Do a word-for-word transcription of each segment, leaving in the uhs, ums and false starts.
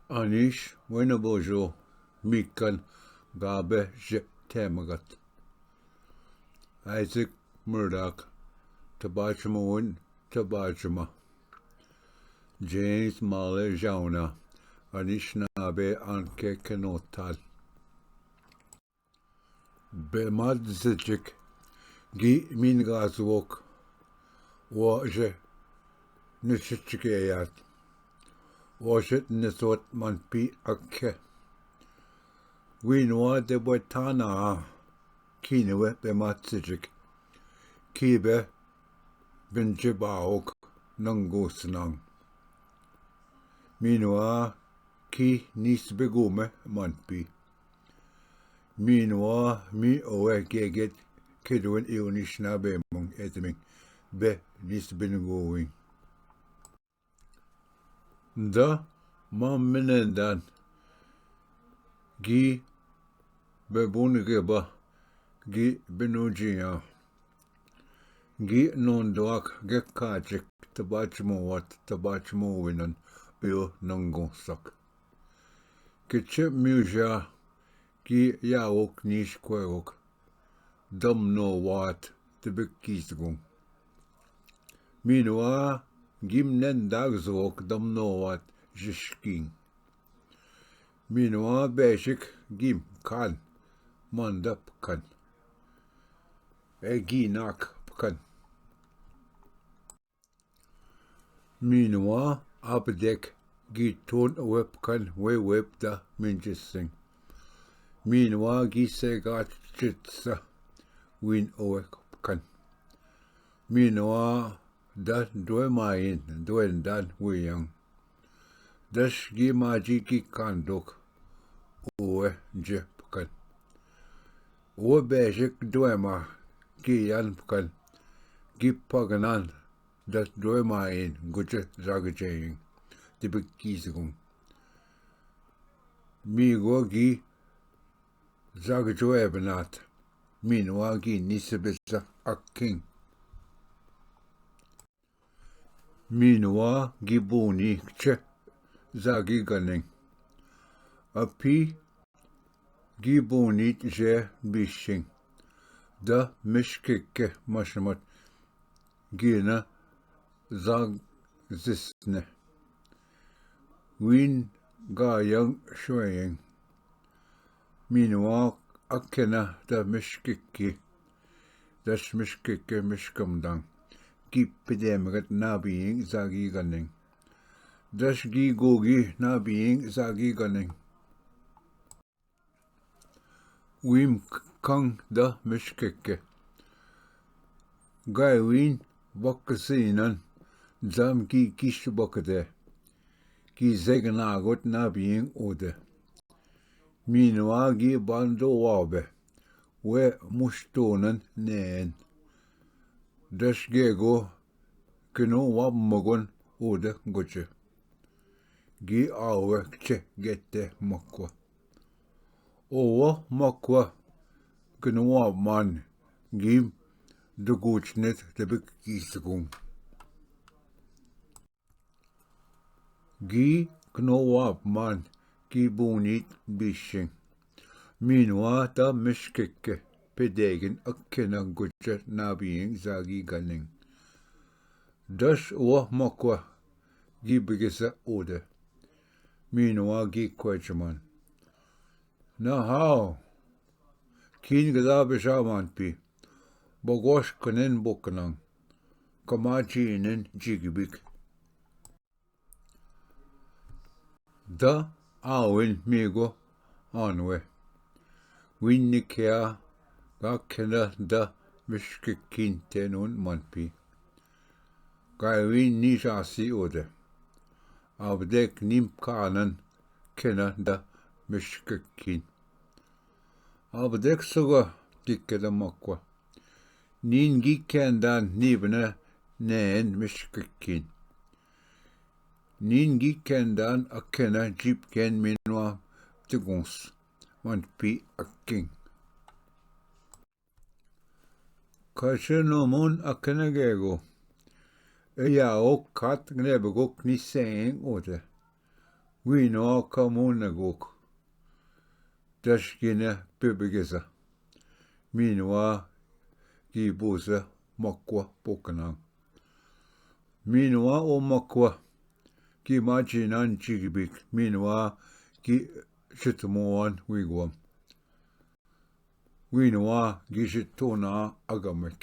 Anish Winnebago, Mikan Gabe J. Temagat, Isaac Murdoch, Tabajama Win Tabajama, James Male Jauna, Anishinaabe Anke Kenotal. Bemat zejik gi min gazwok, wa je nichichike yat, wa je nisot man pi akke. Winwa de bwetana, kinwe bemat zejik, ki be benjibaok nangusnang. Minwa ki nis begume man pi. Minwa mi owe geget kedwen iunishna be mung etming be nis bin going. Da mam minendan gi bebun geba gi benujiya. Gi nonduak ge kajik tabachmo wat tabachmo winan uyo nongonsak. Kiche miuja gi yawok nish kwewok damno wat tibik kisgung. Minwa gim nendag zwok damno wat jishking. Minwa beshik gim kan mandap kan. E ginak pkan. Minwa abdek gi ton wepkan we wepda minjising. Minwa gi segat chitsa win owek pkan. Minwa da dwe main dwen dan wiyang. Dash gi maji gi kandok uwe je pkan. Uwe bejik dwe ma gi yan pkan. Gi pagnan dash dwe main guje zag jeying. Tibik gi zgung. Migo gi zag jwe benat. Minwa gi nisibisa aking. Minwa gi buni kche zagi ganing. Api gi buni je bishing. Da mishkeke mashmat gina zag zisne. Win gayang shoying. Minwa akena da mishkiki. Dash mishkiki mishkamdang. Gi pidemegat na biying zagi ganing. Dash gi gogi na biying zagi ganing. Wim kang da mishkeke. Gai win bakasinan zam ki kish bakde. Ki zegnagot na biying ode. Minwa gi bando wabe. We mushtonan nen. Dash gego kino wab magon ode goche. Gi awe kche gete makwa. Owa makwa kino wab man gi duguchnet tebik kisgung. Gi kno wap man ki bunit bishing. Minwa ta mishkeke pedegin akkena gujat nabiying zagi ganing. Dash wa makwa gi bigisa ode. Minwa gi kwajman. Na hao. Kin gada bisha man pi. Bagwash kanen boknang. Kamachi nen jigibik. Da awin migo anwe. Win nikea ga kenda da mishkikin tenun manpi. Ga win ni jasi ode. Abdek nim kanan kena da mishkikin. Abdek suga dikke da makwa. Nin gi kendan nibna nen mishkikin. Nin gi kendan akena jipken minwa tiguns. Man pi aking. Kache nomun akena gego. Eya ok kat gnebegok ni seng ode. वीनवा का मुंह नगोक। दश गिने पिबगेजा। मीनवा की बोसे मक्वा पोकनांग। मीनवा ओ मक्वा की माजी नान चिगबिक। मीनवा की चितमोवान विगवम। वीनवा की चितोना अगमक।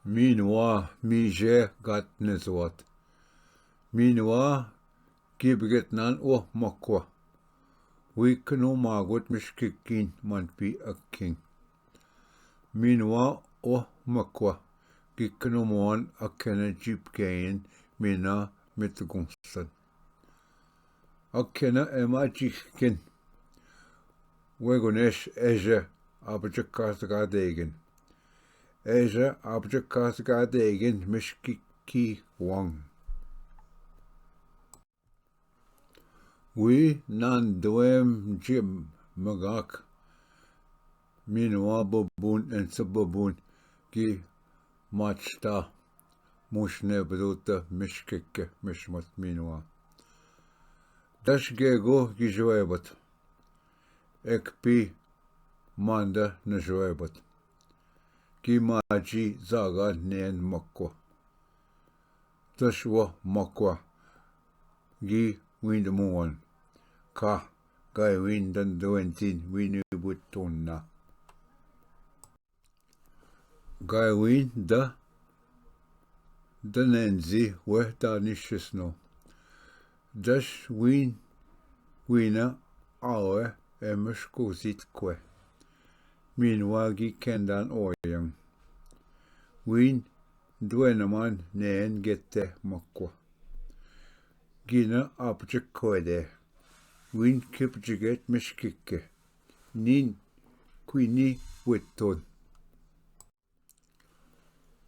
मीनवा मीजे गात नजवात। मीनवा की बगेतनान ओ मक्वा। वी कनो मागोत मिश्किकिन मनपी अकिंग। मीनवा ओ मक्वा। की कनो मोहन अखेने जीप केन मीना मितगुंसन। अखेने एमा जीकिन। वे गुनेश एजे आप जक्का सका देगिन। एजे आप जक्का सका देगिन मिश्किकी वांग। वी नान द्वेम जे मगाक। मीनवा बबून एन सब बबून की माचता। मुशने बदोत मिश्किक मिश्मत मीनवा। दश गेगो की जवेबत। एक पी मांद नजवेबत। की माजी जागा नेन मक्वा। दश व मक्वा। गी विंद मुवन। का गाय विंद दन दवेंतिन विनु बुतोन्ना। गाय विंद द दनेंजी वह दानिशिस्नो। दश विन विना आवे एमश कोजित क्वे। मीनवा गी केंदान ओयंग। विन द्वेनमान नेन गेते मक्वा। गिना आपचे क्वे दे। विन किप जिगेत मिश्किके। नीन क्विनी वेतोन।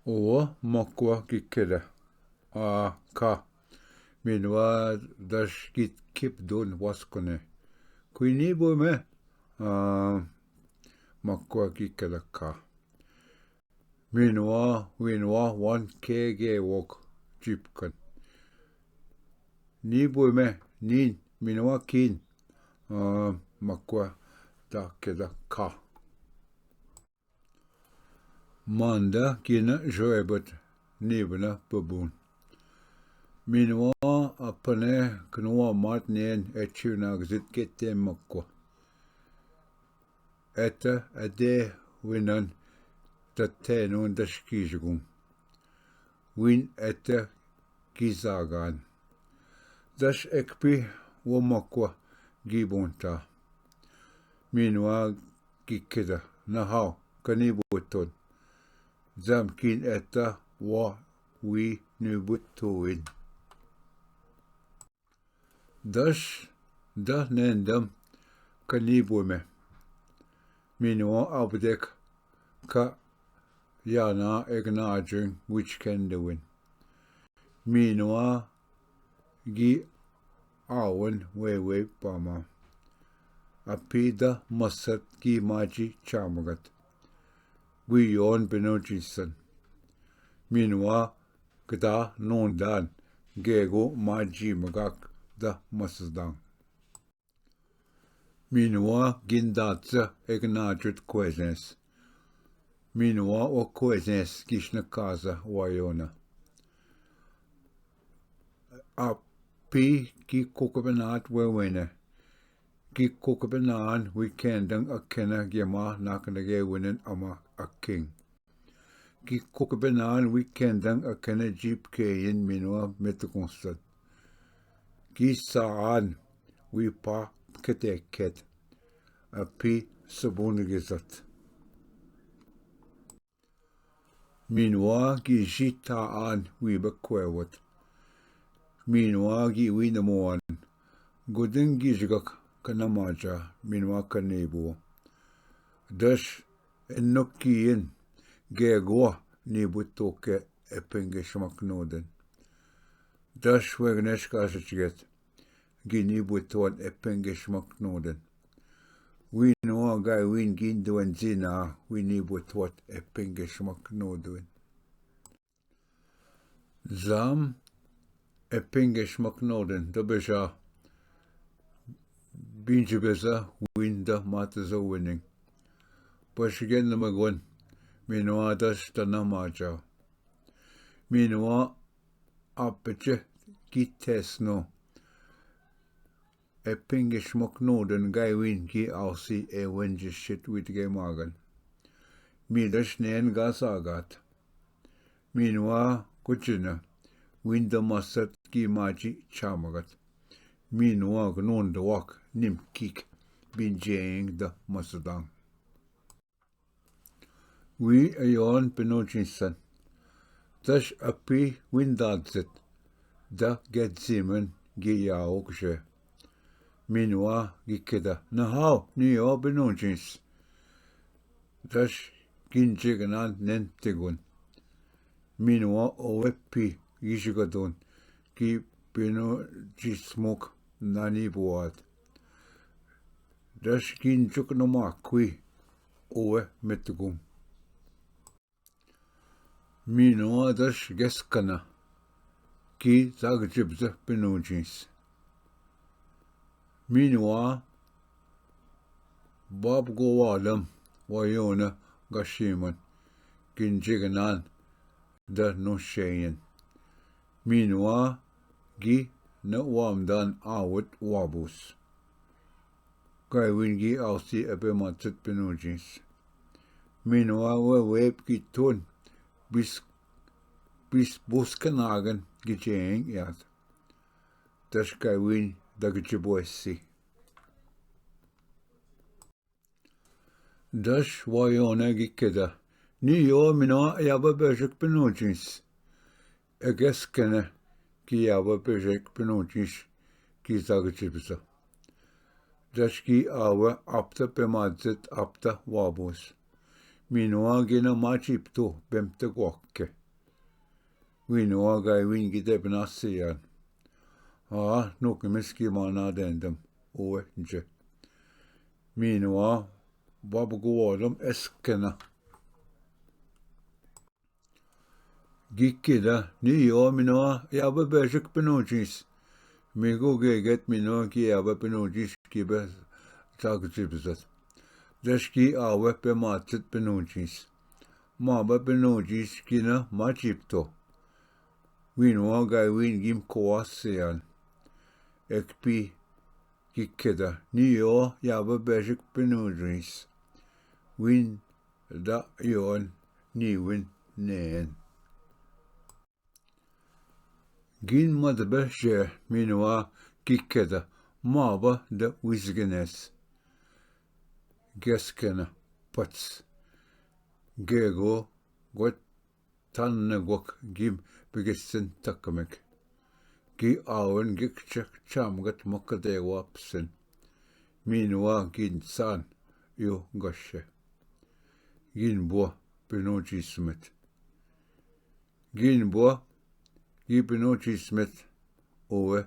ओवा मक्वा की केदा। आ का। मीनवा दश की किप दोन वास्कुने। क्विनी बो में। आ मक्वा की केदा का। मीनवा विनवा वन के गे वोक चिपकन। नी बो में नीन मीनवा कीन। आ मक्वा दा केदा का। मांदा किन जोएबत नीबना बबून। मीनवा अपने कनुआ मात नेन एच्यू नागजित के ते मक्वा। एत अदे विनन तत्थे नुन दशकी जगुं। विन एत की जागान। दश एक पी वो मक्वा गी बोंता। मीनवा की किदा नहाव कनी बोतोन। जमकिन एता वा वी नुबुतोविन। दश द नेंदम कनी बोमे। मीनवा अब देख का याना एक नाजुन विच केंदविन। मीनवा गी आवन वे वे पामा। अपी द मसत गी माजी चामगत। गुयोन बिनो जीसन। मीनवा गदा नोंदान गेगो माजी मगाक द मसदान। मीनवा गिंदाच एक नाचुत क्वेजेंस। मीनवा ओ क्वेजेंस किशन काजा वायोना। आपी की कुकबनात वेवेने। की कुकबनान वी केंदंग अखेना गेमा नाकनगे विनन अमा अकिंग। की कुकबनान वी केंदंग अखेना जीप के इन मीनवा मितकुंसत। की साआन वी पा केते केत। अपी सबुन गिजत। मीनवा गी जीता आन वी बक्वेवत। मीनवा गी वी नमोवान। गुदिन गी जगक कनमाजा मीनवा कनेबो। दश इन्नो कीन गेगवा नीबुतो के एपेंगे शमक नोदन। दश वेगनेश का सचगेत। गी नीबुतोन एपेंगे शमक नोदन। वी नोआ गाय वीन गिन दुवन जीना वी नीबुतोन एपेंगे शमक नोदन। जाम Eppinge schmuck Norden, da besha binjibeza win da mateza winning. Pash gen na magwan, minua dash da na maja. Minua apeche ki tesno. Eppinge schmuck Norden gai win ki ausi e wenje shit wit ge magan. Mi dash nen ga sagat. Minua kuchina, win da masat ki maji chamagat. Minua gnun da wak nim kik bin jeng da masadang. Wi ayon pinu jinsan. Dash api win da zit. Da get zimen gi ya okshe. Minua gi keda. Na hao, ni yo pinu jins. Dash ginjignan nen tigun. Minua owe pi yishigadun ki pinu jismuk nani buat. Dash ginjuk no makwi owe metgum. Minua dash geskana ki zagjibze pinu jins. Minua bab go wadam wayona gashiman ginjignan da no sheyen. Minua gi na wamdan awit wabus. Gai win gi ausi epe matsit pinu jins. Minua we wep ki tun bis bis buskan agan gi jeng yat. Dash gai win da gi jiboesi. Dash wayona gi keda. Ni yo minua yaba bejik pinu jins. Eges kene ki yaba bejik pinu jins ki zag jibza. Dash ki awe apta pe madzit apta wabus. Minua gina machiptu bemte gwakke. Winua gai win gi debna siyan. A nukimis ki mana dendem. Uwe je. Minua bab guwolum eskena. Gikida ni yo minua yaba bejik pinu jins. Migu geget minua ki yaba pinu jins ki be zag jibzat. Dash ki awe pe matsit pinu jins. Ma ba pinu jins ki na machipto. Winua gai win gim kowa siyan. Ekpi gikeda ni yo yaba bejik pinu jins. Win da yon ni win nen. Gin madbe je minua gikeda maba da wizgenes. Geskena pats. Gego gwet tanne gwak gim bigisin takmek. Gi awen gikchek chamgat makade wapsin. Minua gin san yo gashe. Gin bua pinu jismet. Gin bua gi pinu jismet. Owe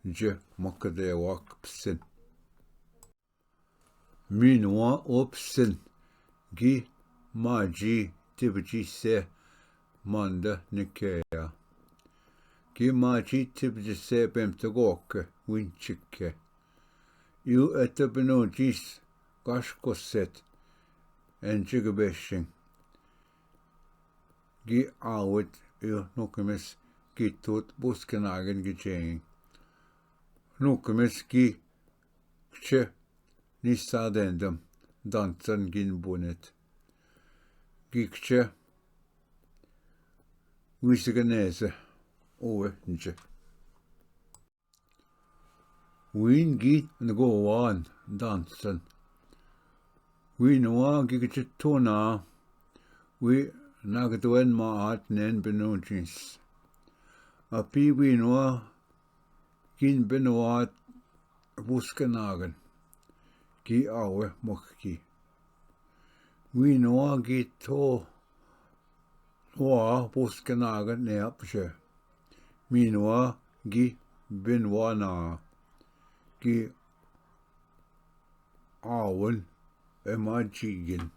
je makade wapsin. Minua opsin gi maji tibji se manda nikeya. Gi maji tibji se pemte goke winchike. Yu eta pinu jis gash koset enchik beshin. Gi awit yu nukimis gi tut buskenagen gi jeng. Nukimis gi kche nisa dendem dansan gin bunet. Gi kche wisigenese uwe nche. Win gi ngu wan dansan. Winua gi kche tuna wi nagdwen ma at nen pinu jins. Api winua gin benua buskenagen gi awe mokki. Winua gi to wa buskenagen ne apje. Minua gi benua na gi awen ema jigin.